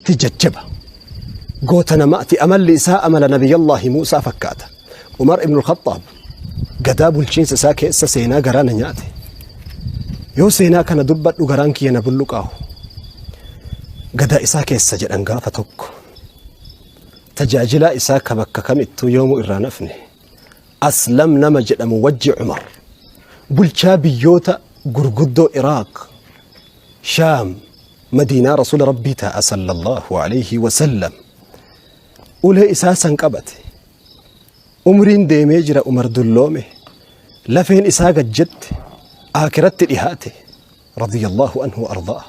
Ti jajjaba. Goota namaati. Amalli isaa amala Nabiyyallaahi Muusaa fakkaata. Umar ibnul Khaxxaab gadaa bulchiinsa isaa keessa seenaa garaa na nyaate. Yoo seenaa kana dubbadhu garaan kiyya na bulluqaahu. Gadaa isaa keessa jedhan gaafa tokko. Tajaajilaa isaa ka bakka kamittuu yoomuu irraa nafne. Aslam nama jedhamu wajji Umar bulchaa biyyoota gurguddoo Iraaq, Shaam, Madiinaa Rasuula Rabbii taa'a sallallahu alayhi wasallam. Ulee isaa san qabate. Umriin deemee jira Umar dulloome. Lafeen isaa gad jette. Aakiratti dhihaate. Radiyallahu anhu wa ardaa.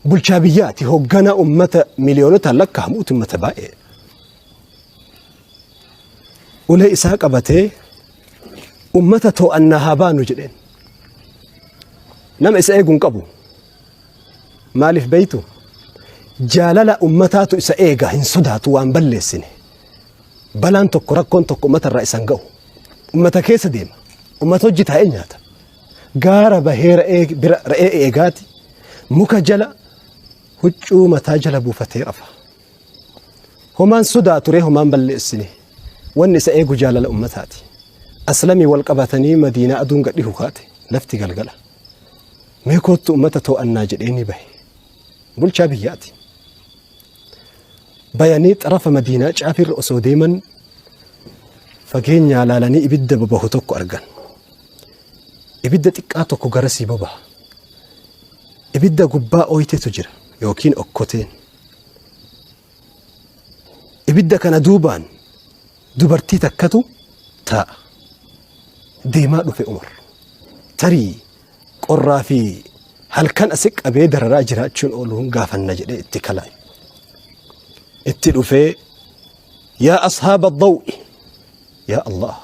Bulchaa biyyaati hoogganaa ummata miliyoonotaan lakkaa'amuuti ummata baay'ee. Ulee isaa qabatee ummata too'annaa haa baanu jedheen. Nama isa eegu hin qabu. Maaliif beeytu? Jaalala ummataatu isa eega hin sodaatu waan balleessine. Balaan tokko rakkoon tokko ummata irraa isa hin ga'u. Ummata keessa deema. Ummata hojii taa'ee nyaata. Gaara bahee re'ee bira re'ee eegaati. Muka jala huccuu mataa jala buufatee rafa. Homaan sodaatu ree homaan balleessine. Wanni isa eegu jaalala ummataati. Aslamii wal qabatanii Madiinaa aduun gad dhihu kaate lafti galgala. Mee koottu ummata too'annaa jedhee ni bahe. Bulchaa biyyaati. Bayanii xarafa Madiinaa caafirra osoo deeman fageenyaa laalanii ibidda bobahu tokko argan. Ibidda xiqqaa tokko garasii bobaha. Ibidda gubbaa ooytetu jira yookiin okkoteen. Ibidda kana duubaan dubartii takkatu taa'a. Deemaa dhufe Umar. Tarii qorraa fi halkan asi qabee dararaa jiraachuun ooluun gaafanna jedhee itti kalaa'e. Itti dhufee yaa ashaaba daw'i yaa Allah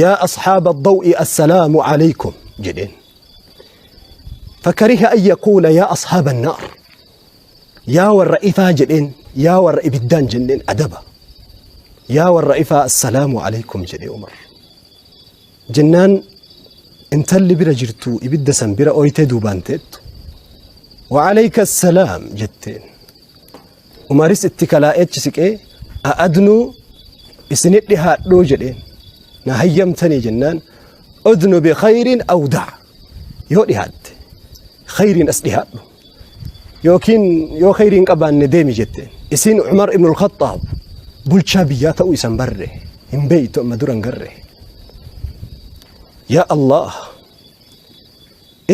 yaa ashaaba daw'i assalaamu alaykum jedheen. Fakariha an yaquula yaa ashaaba annaar Yaa warra ifaa jedheen yaa warra ibiddaan jenneen adaba. Yaa warra ifaa assalaamu alaykum jedhee Umar. Jennaan intalli bira jirtu ibidda san bira ooytee duubaan teettu. Wa alayka assalaam jetteen. Umaris itti kalaa'ee achi siqee a'adnuu isinit dhihaadhuu jedheen. Na hayyamtanii jennaan udnu bi khayrin aw da'a. Yoo dhihaatte khayriin as dhihaadhu. Yookiin yoo khayrii hin qabaanne deemi jetteen. Isiin Umar ibn al-Khattaab bulchaa biyyaa ta'uu isan barre hin beeytu amma dura hin garre. Yaa Allah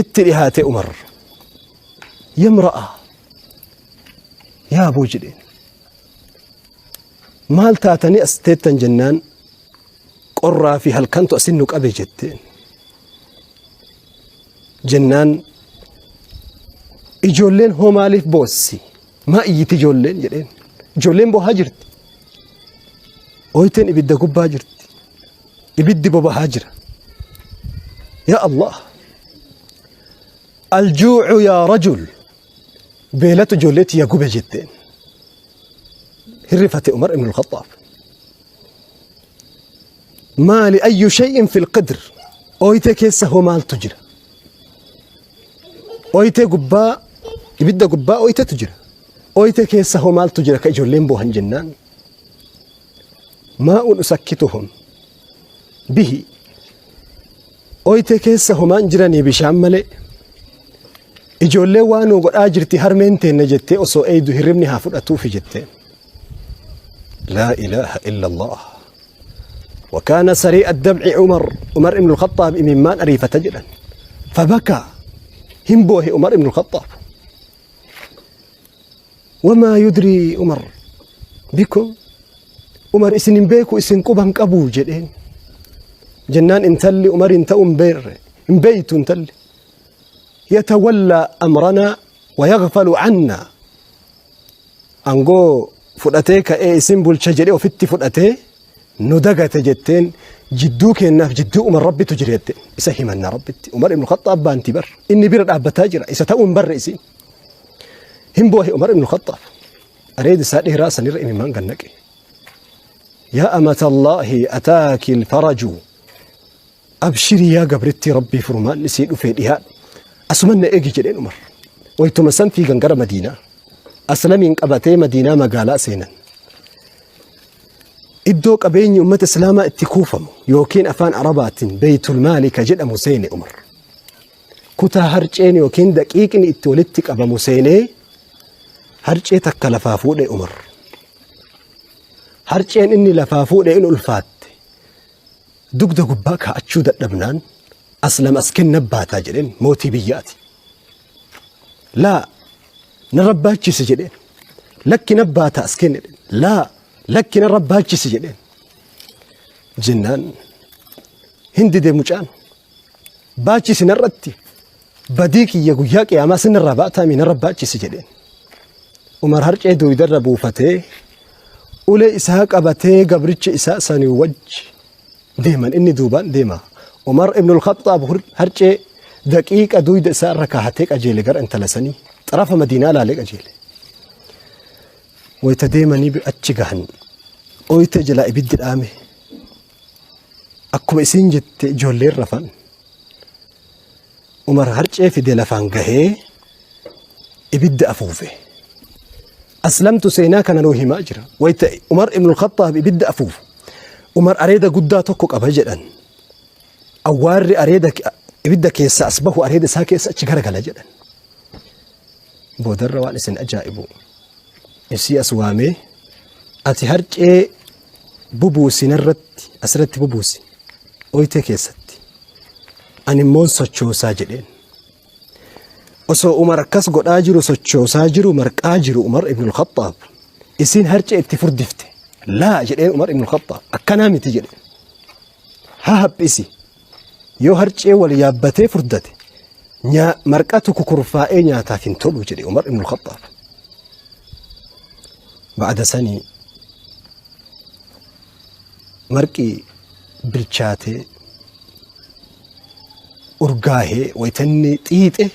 itti dhihaate Umar. Yamra'a yaa boo jedheen. Maal taatanii as teettan jennaan qorraa fi halkantu asin nu qabe jetteen. Jennaan ijoolleen hoo maaliif boossi? Maa iyyiti ijoolleen jedheen. Ijoolleen boohaa jirti. Ooyteen ibidda gubbaa jirti. Ibiddi bobahaa jira. Yaa Allah. Aljuucu yaa rajul. Beelatu ijoollee tiyya gube jetteen. Hirrifate Umar ibn al-Khattaab. Maali ayyu shay'in fil qidr. Ooyitee keessa hoo maaltu jira? Ooyitee gubbaa ibidda gubbaa ooyiteetu jira. Ooyitee keessa hoo maaltu jira ka ijoolleen boohan jennaan. Maa'un usakkituhum bihi. Ooyitee keessa homaan jiranii bishaan malee. Ijoolleen waa nuu godhaa jirti harmeen teenna jettee osoo eeydu hirribni haa fudhatuufi jetteen. Laa ilaaha illallah. وكان سريع الدمع عمر عمر بن الخطاب imimmaan ariifata jedhan فبكى hin boohe عمر بن الخطاب وما يدري عمر بكم عمر isin hin beeku isin quban qabu jedheen jennaan intalli umarin ta'uu hin beerre hin beeytu intalli يتولى أمرنا ويغفل عنا Angoo fudhatee ka'ee isin bulcha jedhee ofitti fudhatee nu dagate jetteen jidduu keennaaf jidduu Umar Rabbitu jira jette isa himanna Rabbitti. Umar ibn Khaxxaab baanti bar inni bira dhaabbataa jira isa ta'uu hin barre isiin. Hin boohe Umar ibn Khaxxaab. Areeda isaa dheeraa sanirra imimmaan gannaqe. Yaa amatallaahi ataaki alfaraju Abshirii yaa gabrittii Rabbii furmaanni sii dhufee dhihaadhu. Asuman na eegi jedheen Umar. Waytuma san fiigan gara Madiinaa. Aslamiin qabatee Madiinaa magaalaa seenan. Iddoo qabeenyi ummata Islaamaa itti kuufamu yookiin afaan Arabaatiin Beeytul Maali ka jedhamu seene Umar. Kutaa harceen yookiin daqiiqni itti walitti qabamu seenee harcee takka lafaa fuudhe Umar. Harceen inni lafaa fuudhe in ulfaatte. Dugda gubbaa kaa'achuu dadhabnaan Aslam as kenna baataa jedheen mootii biyyaati. Laa na rabbaachisi jedheen. Lakki na baataa as kenne jedheen. Laa lakki na rabbaachisi jedheen. Jennaan hin dide mucaan. Baachisi narratti badii kiyya guyyaa qiyaamaa sinirraa baataami na rabbaachisi jedheen. Umar harcee duudarra buufatee ulee isaa qabatee gabricha isaa sanii wajji deeman inni duubaan deema. Umar ibn al-Khaxxaab harcee daqiiqa duyda isaa irra kaahatee qajeele gara intala sanii xarafa Madiinaa laalee qajeele. Wayita deemanii achi gahan ooyitee jalaa ibiddi dhaame. Akkuma isiin jette ijoolleen rafan. Umar harcee fide lafaan gahee ibidda afuufe. Aslamtu seenaa kana nuu himaa jira. Wayita Umar ibn al-Khaxxaab ibidda afuufu. Umar areeda guddaa tokko qaba jedhan. Awwaarri areeda ibidda keessa as bahu areeda isaa keessa achi garagala jedhan. Boodarra waan isin ajaa'ibu. Isii as waamee ati harcee bubuusi narratti asirratti bubuusi oyitee keessatti. Ani immoon sochoosaa jedheen. Osoo Umar akkas godhaa jiru sochoosaa jiru marqaa jiru Umar ibn al-Khaxxaab isiin harcee itti furdifte. Laa jedheen Umar ibn al-Khaxxaab akkanaa miti jedheen. Haa haphisi yoo harcee wal yaabbatee furdate marqatu kukurfaa'ee nyaataaf hin tolu jedhe Umar ibn al-Khaxxaab. Ba'ada sanii marqi bilchaatee urgaahee waytanni xiixe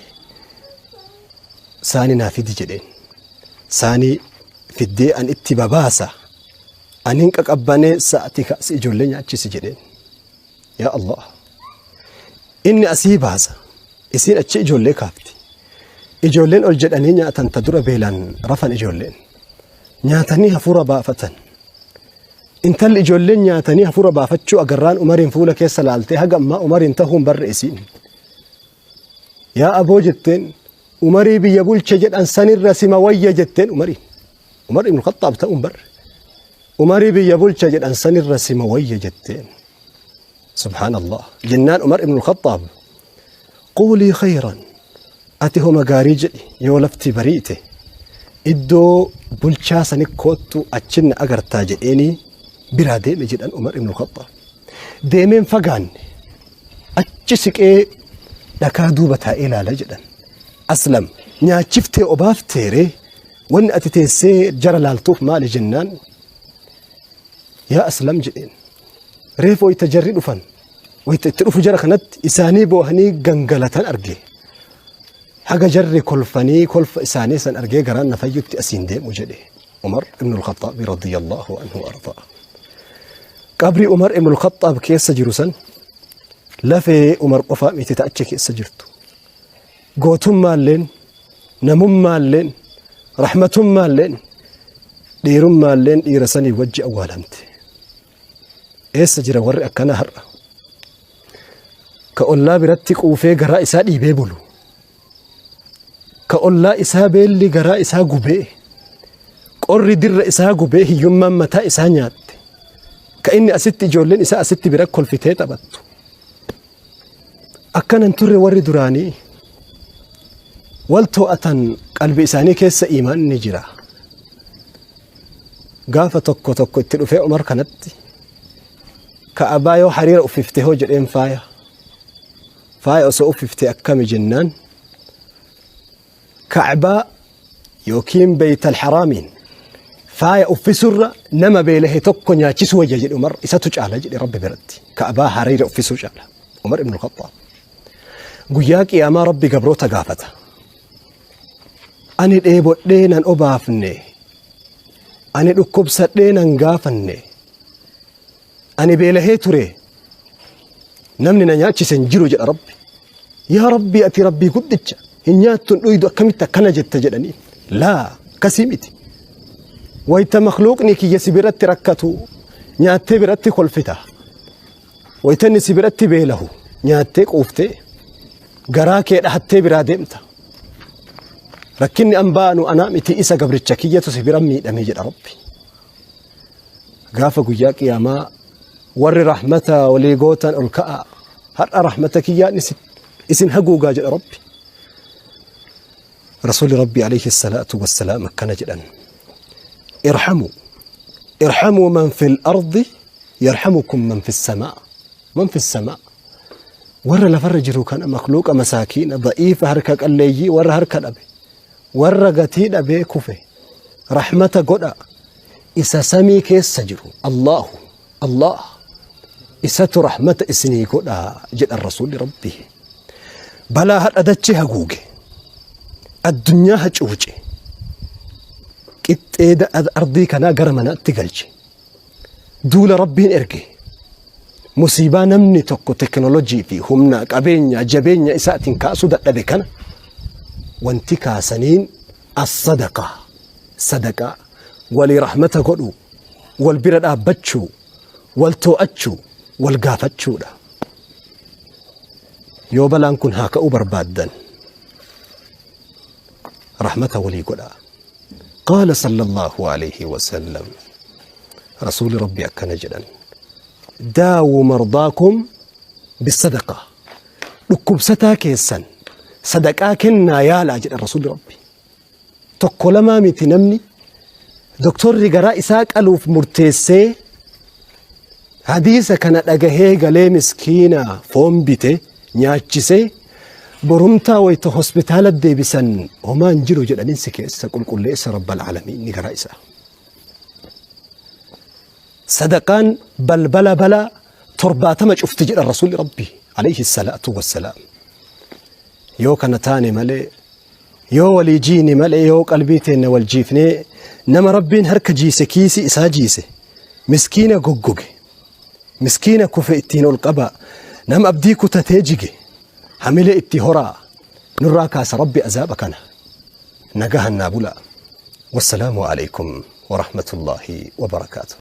saani naa fidi jedheen. Saanii fiddee an itti babaasa anin qaqabbanee sa'ati kaasi ijoollee nyaachisi jedheen. Yaa Allah. Inni asii baasa isiin achi ijoollee kaafti. Ijoolleen ol jedhanii nyaatan ta dura beelaan rafan ijoolleen. Nyaatanii hafuura baafatan. Intalli ijoolleen nyaatanii hafuura baafachuu agarraan Umariin fuula keessa laaltee haga ammaa Umariin tahuun barre isiin. Yaa aboo jetteen Umarii biyya bulche jedhan sanirra sima wayya jetteen Umariin. Umar ibn Khaxxaab ta'uun barre. Umarii biyya bulche jedhan sanirra sima wayya jetteen. Subhaanallah. Jennaan Umar ibn Khaxxaab quulii khayran ati homa gaarii jedhi yoo lafti bariite iddoo bulchaa sani koottu achinna agartaa jedheenii biraa deeme jedhan Umar ibn Khaxxaab. Deemeen fagaanne achi siqee dhakaa duuba taa'ee ilaala jedhan. Aslam nyaachiftee obaafteeree wanni ati teessee jara laaltuuf maali jennaan yaa Aslam jedheen. Reefu wayita jarri dhufan wayita itti dhufu jara kanatti isaanii boohanii gangalatan arge. Haga jarri kolfanii kolfa isaanii san argee garaan na fayyutti asiin deemu jedhe. Umar ibn al-Khaxxaab radiyallahu anhu ardaa. Qabri Umar ibn al-Khaxxaab keessa jiru san lafee Umar qofaa miti ta achi keessa jirtu. Gootummaalleen, namummaalleen, rahmatummaalleen, dhiirummaalleen dhiira sanii wajji awwaalamte. Eessa jira warri akkanaa har'a? Ka ollaa biratti quufee garaa isaa dhiibee bulu. Ka ollaa isaa beelli garaa isaa gubee, qorri dirra isaa gubee hiyyummaan mataa isaa nyaatte. Ka inni asitti ijoolleen isaa asitti bira kolfitee taphattu. Akkanan turre warri duraanii wal to'atan qalbi isaanii keessa iimaanni jira. Gaafa tokko tokko itti dhufee Umar kanatti Ka'abaa yoo hariira uffifte hoo jedheen faaya. Faaya osoo uffifte akkami jennaan Ka'baa yookiin Beeytal Haraamiin faaya uffisurra nama beelahe tokko nyaachisuu wayya jedhe Umar isatu caala jedhe Rabbi biratti. Ka'baa hariira uffisuu caala. Umar ibn al-Khaxxaab. Guyyaa qiyaamaa Rabbi gabroota gaafata. Ani dheebodhee nan obaafne. Ani dhukkubsadhee nan gaafanne. Ani beelahee ture. Namni na nyaachise hin jiru jedha Rabbi. Yaa Rabbi ati Rabbii guddicha hin nyaattu hin dhuydu akkamitti akkana jetta jedhanii. Laa Akkasii miti. Wayta makhluuqni kiyya si biratti rakkatu nyaattee biratti kolfita. Wayta inni si biratti beelahu nyaattee quuftee garaa kee dhahattee biraa deemta. Rakkinni an baanu anaa miti isa gabricha kiyyatu si bira miidhame jedha Rabbi. Gaafa guyyaa qiyaamaa warri rahmata walii gootan ol ka'a. Har'a rahmata kiyyaan isin haguugaa jedha Rabbi. Rasuulli Rabbi alayhi salaatu wassalaam akkana jedhan. Irhamuu irhamuu man fil ardi yarhamukum man fis samaa. Man fis samaa. Warra lafarra jiru kana makhluuqa masaakiina da'iifa harka qalleeyyii warra harka dhabe warra gatii dhabee kufe rahmata godha isa samii keessa jiru Allahu Allah isatu rahmata isinii godha jedhan rasuulli Rabbii. Balaa hadha dachee haguuge addunyaa hacuuce qixxee ardii kanaa gara manaatti galche duula Rabbiin erge musiibaa namni tokko teknoolojii fi humna qabeenya jabeenya isaatiin kaasuu dadhabe kana wanti kaasaniin as-sadaqaa sadaqaa walii rahmata godhu wal bira dhaabbachuu wal too'achuu wal gaafachuudha. Yoo balaan kun haa ka'uu barbaaddan rahmata walii godhaa. Qaala sallallahu alayhi wa sallam rasuuli rabbi akkana jedhan daawu mardaakum bisadaqaa dhukkubsataa keessan sadaqaa kennaa yaalaa jedhan rasuuli rabbi. Tokko lamaa miti namni doktorri garaa isaa qaluuf murteessee hadiisa kana dhagahee galee miskiina foon bite nyaachisee borumtaa wayita hospitaala deebisan homaan jiru jedhaniin si keessa qulqulleessa rabbal aalamiin ni garaa isaa. Sadaqaan balbala balaa 70 cufti jedhan rasuulli rabbi alayhi salaatu wassalaam. Yoo kana taane malee yoo walii jiine malee yoo qalbii teenna wal jiifnee nama rabbiin harka jiise kiisi isaa jiise miskiina goggoge miskiina kufe ittiin ol qabaa nama abdii kutatee jige hamilee itti horaa nurraa kaasa rabbi azaaba kana nagahan naa bulaa wassalaamu alaikum warahmatullaahi wabarakaatu.